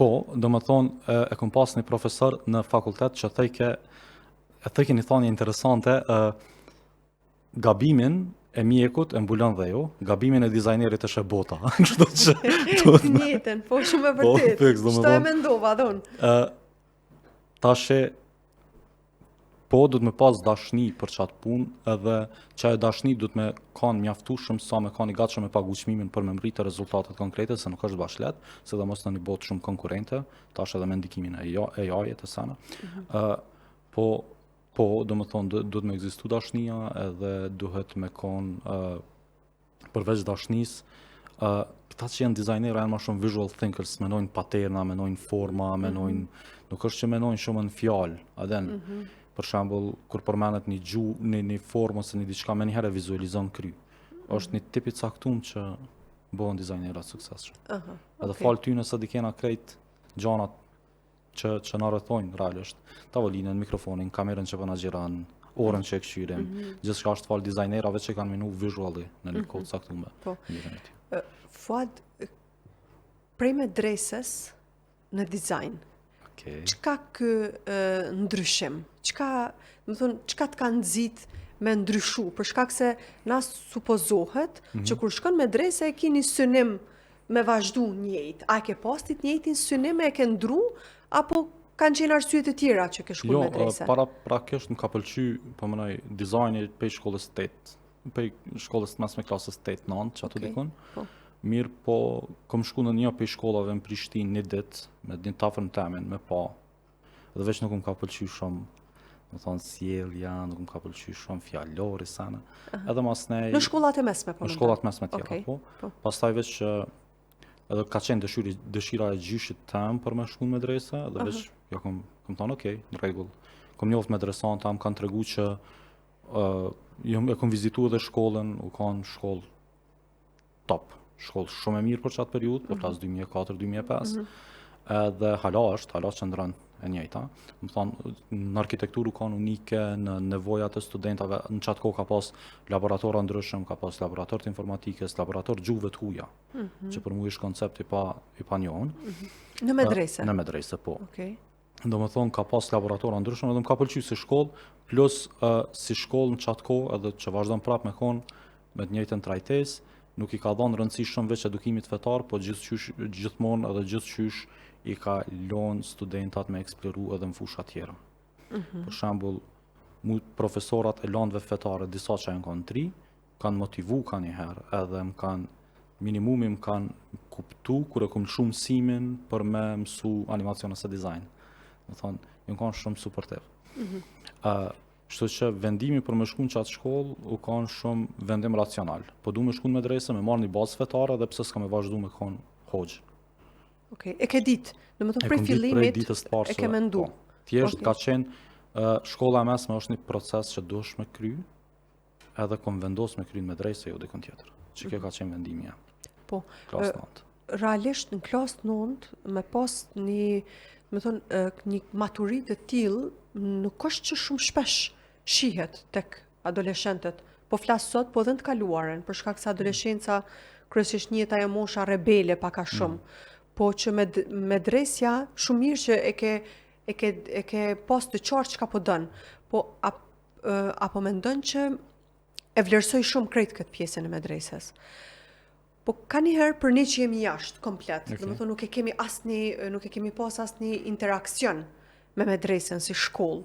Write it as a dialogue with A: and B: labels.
A: Po, do më thonë, e kom pas një profesor në fakultet që thejke, e thejke një thanje interesante, gabimin e mjekut e mbulon dheu, gabimin e dizajnerit e sheh bota. Kështu që
B: duhet me Njëjtën, po shumë e
A: Po,
B: vërtet.
A: fiks, do më
B: Shto e
A: thonë.
B: mendova dhe unë.
A: Tashe po duhet me pas dashni për qatë punë, edhe që ajo dashni duhet me kanë mjaftueshëm sa me kanë i gatshëm me pagu çmimin për me mrritë rezultatet konkrete, se nuk është bash lehtë, sidomos në një botë shumë konkurrente, tash edhe me ndikimin e AI-t e sana. Po, do më thonë, duhet me ekzistu dashnia edhe duhet me konë, përveç dashnisë, këta që janë dizajnera janë më shumë visual thinkers, menojnë paterna, menojnë forma, menojnë, nuk është që menojnë shumë në fjalë, a den, për shembull, kur përmendet një gjuhë, një formë ose një diçka, më njëherë e vizualizon kry. Është një tip i caktuar që bëhen dizajnera të suksesshëm. Edhe falë tyne sot i kena krejt gjanat që na rrethojnë realisht. Tavolinën, mikrofonin, kamerën që po na xhiron, orën që e kqyrim, gjithçka është falë dizajnerave që kanë menu visually në një kohë të caktuar. Mirën e tij.
B: Fuad, prej medreses në dizajn, çka kë ndryshim? Çka, do të thonë, çka të ka nxit me ndryshu? Për shkak se na supozohet që kur shkon medrese e ki një synim me vazhdu njëjtë. A e ke pas ti të njëjtin synim e e ke ndru apo kanë qenë arsye të tjera që ke shku
A: Jo,
B: në medrese?
A: Para praktikisht më ka pëlqy, po menoj, dizajni prej shkollës 8, prej shkollës të mesme klasës 8-9, që ato dikun. Mirë, po kom shku në një prej shkollave në Prishtinë një ditë, me një tafër temin, me pa. Dhe veç nuk më ka pëlqy shumë, më thonë, sjellja, nuk më ka pëlqy shumë fjalori sana. Edhe mas nej
B: Në shkollat e mesme po
A: në
B: mendoj.
A: shkollat mesme tjera, po. Pastaj veç edhe ka qenë dëshira e gjyshit tem për me shku në medrese, dhe veç jo kom thonë, "Okej, në rregull." Kom njoft medresanta, më kanë tregu që jo, e kom vizitu edhe shkollën, u kanë shkollë top, shkollë shumë e mirë për qatë periudhë, po flas 2004-2005, edhe hala është, hala qëndron e njëjta. Më thonë, në arkitekturë u kanë unike, në nevojat e studentave, në qatë kohë ka pas laboratora ndryshëm, ka pas laborator të informatikës, laborator gjuhëve të huaja, që për mua është koncept i pa njohur.
B: Në medrese?
A: Në medrese, po. Do më thonë, ka pas laboratora ndryshëm edhe më ka pëlqyer si shkollë, plus si shkollë në qatë kohë edhe që vazhdon prapë me konë me të njëjtën trajtesë, nuk i ka dhënë rëndësi shumë veç edukimit fetar, po gjithmonë edhe gjithqysh i ka lënë studentat me eksploru edhe në fusha tjera. Për shembull, mu profesorat e landëve fetare, disa që janë kanë tri, kanë motivu ka një herë, edhe më kanë minimumi më kanë kuptu kur e kom lëshu mësimin për me mësu animacion ose dizajn. Do thonë, janë kanë shumë supportiv. Kështu që vendimi për me shku në qatë shkollë u kanë shumë vendim racional. Po du me shku në medrese, me marrë një bazë fetare dhe pse s'ka me vazhdu me konë hoxhë.
B: Okej, e ke ditë, do të thonë
A: E
B: prej
A: kom ditë prej
B: fillimit
A: ditës të parë
B: e
A: që
B: ke mendu.
A: Po. Thjesht ka qenë, shkolla e mesme është një proces që duhesh me kry, edhe kom vendos me kry në medrese, jo dikun tjetër. Që kjo ka qenë vendimi jam. Klasë 9.
B: Realisht në klasë 9 me pas një, do të thonë, një maturi të tillë nuk është që shumë shpesh shihet tek adoleshentët. Po flas sot, po edhe në të kaluarën, për shkak se adoleshenca kryesisht njihet ajo mosha rebele pak a shumë. Po që medresja shumë mirë që e ke pas të qartë çka po don. Po apo mendon që e vlerësoj shumë krejt këtë pjesën e medreses? Po ka një herë për ne që jemi jashtë komplet, do të thonë nuk e kemi asnjë, nuk e kemi pas asnjë interakcion me medresën si shkollë.